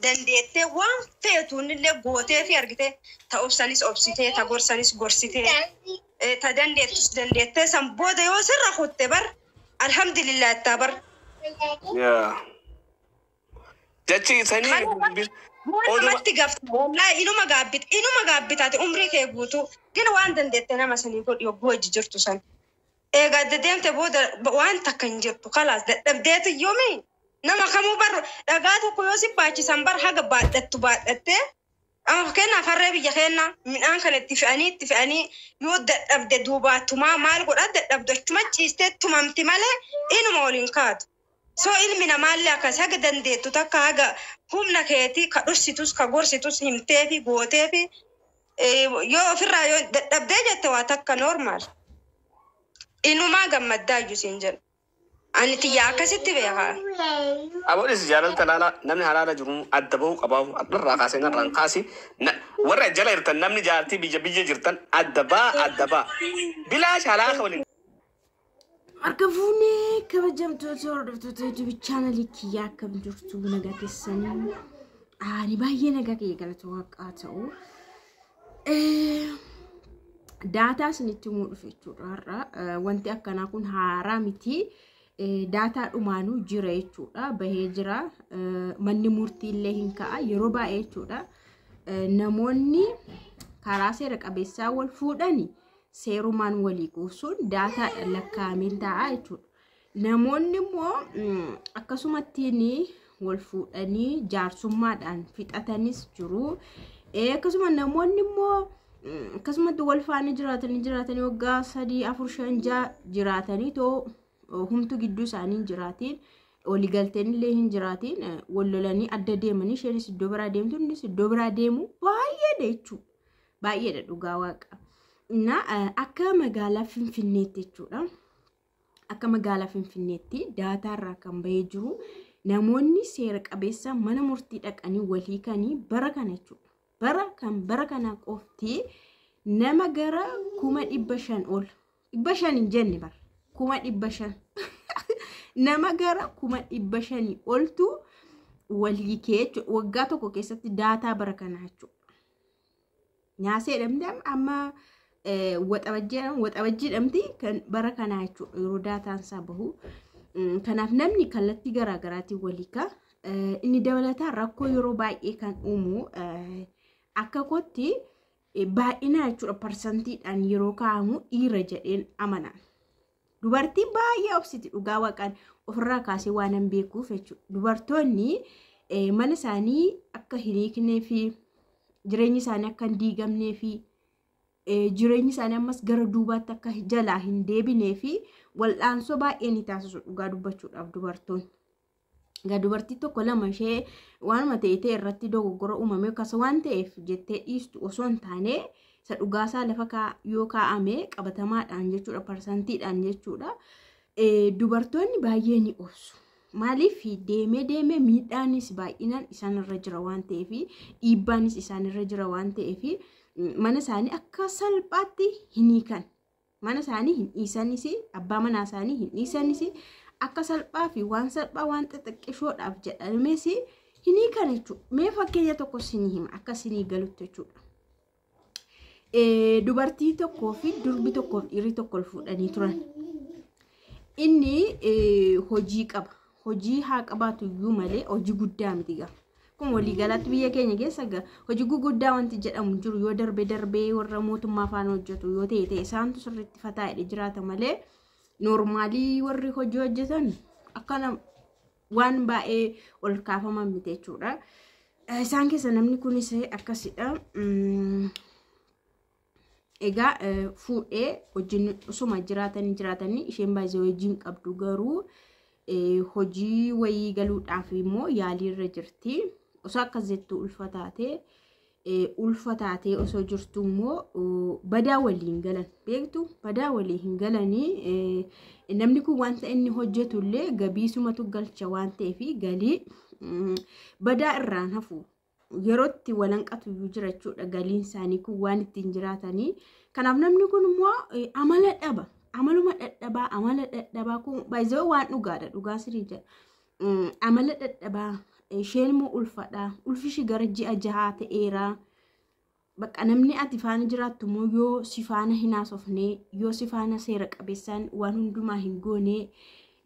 Dandeettee waan feetuun illee gootee fi argitee ta obsanis obsitee ta gorsanis gorsitee ta dandeettus dandeettee san booda yoo sirra kutte bar alhamdulillah ittaa bar. Yaa. Jechi sanii Malee waan oduma namatti gafta wallaahi inuma gaabbit inuma gaabbitaate umrii kee guutuu gina waan dandeette nama sanii godhi yogguu hojii jirtu san. Egaa adda deemte booda waan takka hin jirtu kalaas dadhabdeetu yoomi nama kamuu bar dhagaa tokko yoo si baachisan bar haga baadhattu baadhattee amma fakkeenyaaf harree biyya keenya midhaan kana itti fe'anii yoo dadhabde duubaattumaa maal godhaa dadhabdu achuma ciistee tumamti malee inuma waliin kaatu. So ilmi namaallee akkas haga dandeettu takka haga humna keetii ka dhorsitus ka gorsitus himtee fi gootee fi yoo ofirraa yoo dadhabdee jette waa takka normal. Inumaa gammaddaa iyyuu siin jedhu. Ani tiyyaa akkasitti beekaa. Aboodhis jaalalta laala namni halaala jiru adda bahuu qabaa addarraa kaasee narraan kaasi warra jala jirtan namni jaartii biyya biyya jirtan adda baa adda baa bilaash halaaka waliin. Harka fuunee kabajamtoota hordoftoota YouTube chaanalii kiyyaa, akkam jirtu? Nagaa keessanii? Ani baay'ee nagaa kiyya, galata waaqaa ta'u. Daataa isinitti himuu dhufe jechuudha har'a. Wanti akkanaa kun haaraa miti. Daataa dhumaanuu jira jechuudha. Bahee jira. Manni murtii illee hin ka'a yeroo baay'ee jechuudha. Namoonni karaa seera qabeessaa wal fuudhani seerumaan walii kuusuun daataadhaan lakkaa'amee ta'a jechuudha. Namoonni immoo akkasumattiin wal fuudhanii jaarsummaadhaan fixatanis jiru. Akkasuma namoonni immoo akkasumatti wal faana jiraatanii jiraatanii waggaa 3, 4, 5, 6 jiraatanii too humtu gidduu isaanii hin jiraatiin, waliigalteen illee hin jiraatiin, wal lolanii adda deemanii isheenis iddoo biraa deemtu, innis iddoo biraa deemu baay'eedha jechuudha. Baay'eedha dhugaa waaqa. Na akka magaalaa Finfinneetti jechuudha. Akka magaalaa Finfinneetti daataarraa kan bahee jiru namoonni seera qabeessa mana murtii dhaqanii walii kanii bara kana jechuudha. Bara kan bara kana qofti nama gara 500,000 ol, 500 hin jenne bara, 500,000, nama gara 500,000 oltu walii kee jechuudha. Waggaa tokko keessatti daataa bara kanaa jechuudha. Nyaasee jedhamti amma waxabajjii jedhamti kan bara kanaa jechuudha yeroo daataan isaa bahu. Kanaaf namni kallattii garaagaraatiin walii ka'a. Inni dabalataan rakkoo yeroo baay'ee kan uumu akka kootti baay'inaa jechuudha, parsantiidhaan yeroo kaa'amu dhiira jedheen amana. Dubartiin baay'ee obsiti dhugaa waaqaan ofirraa kaasee waan hin beekuuf jechuudha. Dubartoonni mana isaanii akka hin hiiknee fi jireenyi isaanii akka hin diigamnee fi jireenyi isaanii ammas gara duubaatti akka jalaa hin deebinee fi wal'aansoo baay'ee ni taasisu dhugaa dubbachuudhaaf dubartoonni. Egaa dubartii tokko lama ishee waanuma ta'e ta'e irratti dogoggora uumame akkasa waan ta'eef jettee dhiistu osoo hin taane, isa dhugaasaa lafa yoo kaa'ame qabatamaadhaan jechuudha, parsantiidhaan jechuudha. Dubartoonni baay'ee ni obsu. Maaliif? Deemee deemee miidhaanis baay'inaan isaanirra jira waan ta'eef, dhiibbaanis isaanirra jira waan ta'eef, mana isaanii akka salphaatti hin hiikan. Mana isaanii hin dhiisanis, abbaa manaa isaanii hin dhiisanis, akka salphaa fi waan salphaa waan xixiqqishoodhaaf jedhames hin hiikan jechuudha. Mee fakkeenya tokko isinii hima akka isinii galutti jechuudha. Dubartii tokkoo fi durbi tokkoo fi dhiirri tokko ol fuudhanii turan. Inni hojii qaba. Hojii haa qabaatu iyyuu malee hojii guddaa miti gaa. Kun waliigalaatti biyya keenya keessa gaa hojii guguddaa wanti jedhamu jiru, yoo darbee darbee warra mootummaa faana hojjetu yoo ta'e ta'e isaantu sirriitti fataa jedhee jiraata malee normally warri hojii hojjetan akkana waan baay'ee ol kaafaman miti jechuudha. Isaan keessa namni kunis akkasidha. Egaa fuudhee wajjin osuma jiraatanii jiraatanii isheen baay'ee hojii hin qabdu, garuu hojii wayii galuudhaaf immoo yaaliirra jirti. Osoo akkas jettu ulfa taatee, ulfa taatee osoo jirtu immoo badaa waliin galan, beektu, badaa walii hin galanii. Namni kun wanta inni hojjetu illee gabiisumatu galcha waan ta'eef galii badaa irraan hafu yerootti walanqatu iyyuu jira jechuudha galiin isaanii kun waan ittiin jiraatanii. Kanaaf namni kun immoo amala dhaba. Amaluma dhadhabaa, amala dhadhabaa kun baay'ee waan dhugaadha, dhugaa sirii jedha. Amala dhadhabaa Isheen immoo ulfadha. Ulfi ishii gara ji'a 6 ta'eera. Bakka namni ati faana jiraattu immoo yoo si faana hin haasofne, yoo si faana seera qabeessaan waan hundumaa hin goone,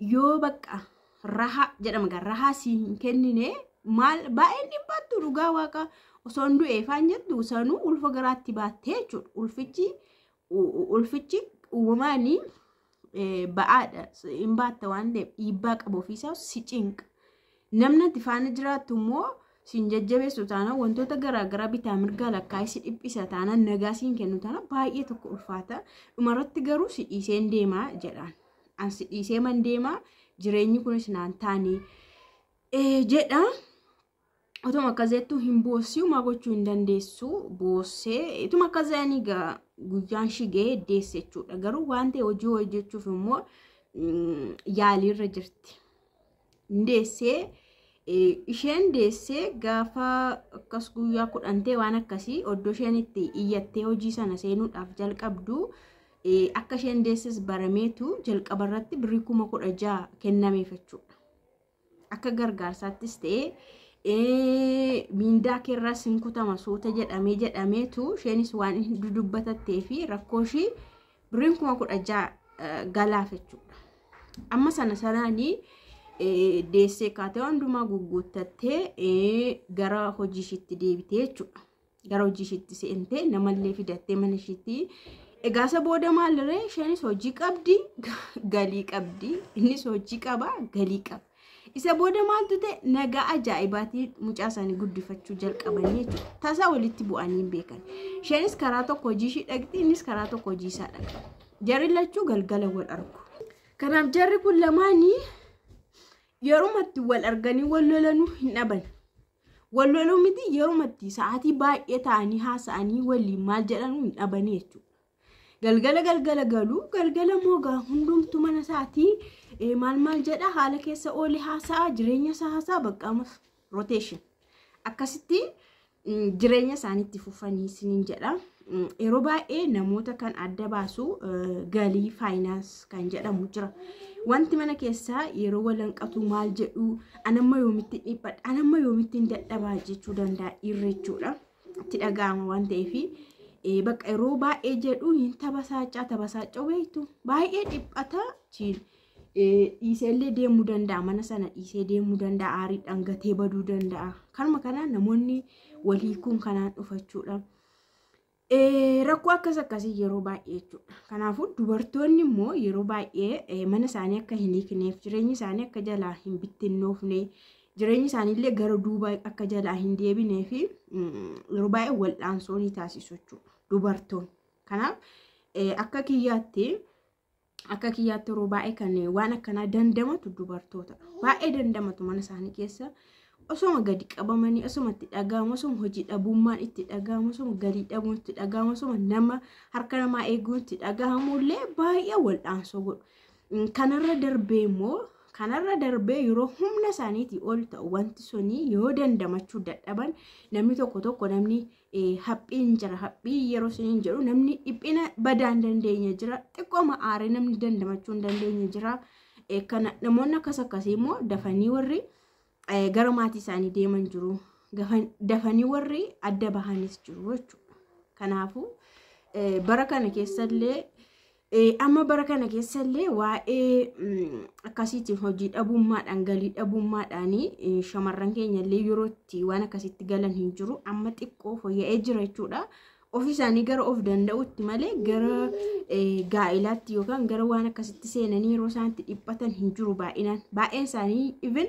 yoo bakka raha jedhama gaa rahaa si hin kennine maal baay'een dhibbaattu dhugaa waaqa osoo hin du'e faan jettu sanuu ulfa garaatti baattee jechuudha. Ulfichi uumamaanii ba'aadha. Hin baatta waan ta'eef dhiibbaa qabu ofiisaa si cinqa. Namni ati faana jiraattu immoo siin jajjabeessu taanaan wantoota garaagaraa bitaa mirgaa lakkaa'ee si dhiphisa taanaan nagaa siin kennu taanaan baay'ee tokko ulfaata. Dhumarratti garuu si dhiiseen deemaa jedhaan. An si dhiisee man deemaa jireenyi kunis naan taane jedha. Otuma akkas jettu hin boossi homaa gochuu hin dandeessu boossee ituma akkas jedhanii egaa guyyaan ishii ga'ee deesse jechuudha. Garuu waan ta'e hojii hojjechuuf immoo yaaliirra jirti. Deessee isheen deessee gaafa akkas guyyaa 10 ta'e waan akkasii oddoo isheen itti iyyattee hojii sana seenuudhaaf jalqabdu akka isheen deesses barameetu jalqabarratti birrii 16,000 kennameef jechuudha. Akka gargaarsaattis ta'ee miindaa keerraas hin kutama suuta jedhamee jedhameetu isheenis waan dudubbatattee fi rakkoo ishii birriin 16,000 galaaf jechuudha. Amma sana sanaanii deessee kaatee hundumaa guguuttattee gara hojii ishiitti deebitee jechuudha. Gara hojii ishiitti seentee namallee fidattee mana ishiitti. Egaa isa booda maalirree isheenis hojii qabdi galii qabdi innis hojii qaba galii qaba. Isa booda maaltu ta'e nagaa ajaa'ibaatiin mucaa isaanii guddifachuu jalqabanii jechuudha. Tasaa walitti bu'anii hin beekan. Isheenis karaa tokko hojii ishii dhaqxi innis karaa tokko hojii isaa dhaqa. Jarri lachuu galgala wal argu. Kanaaf jarri kun lamaanii yerumatti wal arganii wal lolanuu hin dhaban. Wal loluu miti yerumatti sa'aatii baay'ee ta'anii haasa'anii waliin maal jedhanuu hin dhabanii jechuudha. Galgala galgala galuu galgala moogaa hundumtu mana isaatii maal maal jedha haala keessa oole haasa'a jireenya isaa haasa'a bakka ammas rotation akkasitti jireenya isaaniitti fufanii isiniin jedha. Yeroo baay'ee namoota kan adda baasu galii faayinaans kan jedhamu jira. Wanti mana keessaa yeroo wal hanqatu maal jedhu anamma yoomitti dhiphadha anamma yoomitti hin dadhabaa jechuu danda'a dhiirri jechuudha. Itti dhaga'ama waan ta'eef bakka yeroo baay'ee jedhu hin tabasaacaa tabasaacaa beektu baay'ee dhiphata dhiiseellee deemuu danda'a mana sana dhiisee deemuu danda'a aariidhaan gatee baduu danda'a. Kanuma kanaan namoonni wal hiikuun kanaan dhufachuudha. Rakkoo akkas akkasii yeroo baay'ee jechuudha. Kanaafuu dubartoonni immoo yeroo baay'ee mana isaanii akka hin hiikneef jireenyi isaanii akka jalaa hin bittinnoofne jireenyi isaaniillee gara duubaa akka jalaa hin deebinee fi yeroo baay'ee wal'aansoo ni taasisu jechuudha dubartoonni. Kanaaf akka kiyyaatti yeroo baay'ee kan waan akkanaa dandamatu dubartoota. Baay'ee dandamatu mana isaanii keessa osoma gadi qabamanii osoma itti dhaga'amu osoma hojii dhabummaan itti dhaga'amu osoma galii dhabuun itti dhaga'amu osoma nama harka namaa eeguun itti dhaga'amu illee baay'ee wal'aansoo godhu. Kanarra darbee yeroo humna isaaniitii ol ta'u wanti suni yoo dandamachuu dadhaban namni tokko tokko namni haphiin jira haphii yeroo suniin jedhu namni dhiphina badaa hin dandeenye jira xiqqooma aaree namni dandamachuu hin dandeenye jira. Kana namoonni akkas akkasii immoo dafanii warri gara maatii isaanii deeman jiru dafanii warri adda bahanis jiru jechuudha. Kanaafuu bara kana keessallee amma bara kana keessallee waa'ee akkasiitiin hojii dhabummaadhaan galii dhabummaadhaan shamarran keenyallee yeroo itti waan akkasitti galan hin jiru amma xiqqoo fooyya'ee jira jechuudha. Ofii isaanii gara of danda'utti malee gara gaa'ilaatti yookaan gara waan akkasitti seenanii yeroo isaan itti dhiphatan hin jiru baay'inaan. Baay'een isaanii even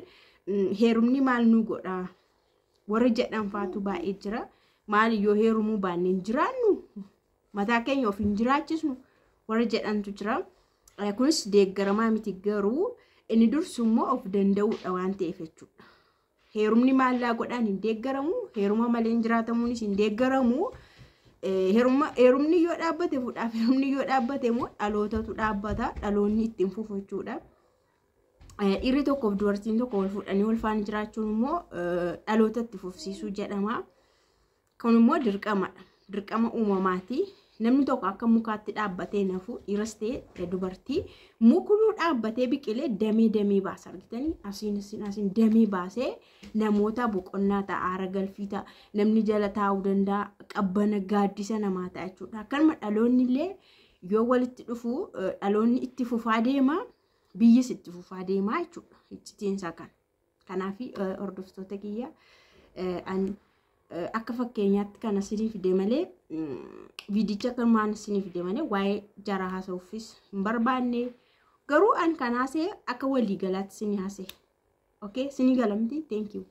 heerumni maal nu godha warri jedhan faatu baay'ee jira. Maal yoo heerumuu baannee hin jiraannu mataa keenya of hin jiraachisnu warri jedhantu jira. Kunis deeggaramaa miti garuu inni dursu immoo of danda'uudha waan ta'eef jechuudha. Heerumni maallaa godhaan hin deeggaramu, heeruma malee hin jiraatamuunis hin deeggaramu. Heerumni yoo dhaabbate fuudhaaf heerumni yoo dhaabbate immoo dhalootatu dhaabbata dhaloonni ittiin fufu jechuudha. Dhiirri tokkoof dubartiin tokko wal fuudhanii wal faana jiraachuun immoo dhaloota itti fufsiisuu jedhama. Kun immoo dirqamadha. Dirqama uumamaati. Namni tokko akka mukaatti dhaabbatee nafu, dhiiras ta'e dubartii, muknuu dhaabbatee biqilee damee damee baasa, argitanii, asiin asiin asiin damee baasee namoota boqonnaa ta'a, aara galfii ta'a, namni jala taa'uu danda'a, qabbana gaaddisa namaa ta'a jechuudha. Akkanuma dhaloonni illee yoo walitti dhufu dhaloonni itti fufaa deema, biyyis itti fufaa deema jechuudha. Iccitiinsaa kana. Kanaaf hordoftoota kiyya, akka fakkeenyaatti kana isinii fide malee, viidicha kanumaan isinii fide malee waa'ee jara haasa'uufis hin barbaanne. Garuu an kan haasa'e akka waliigalaatti isinii haasa'e. Okay, isinii galamti. Thank you.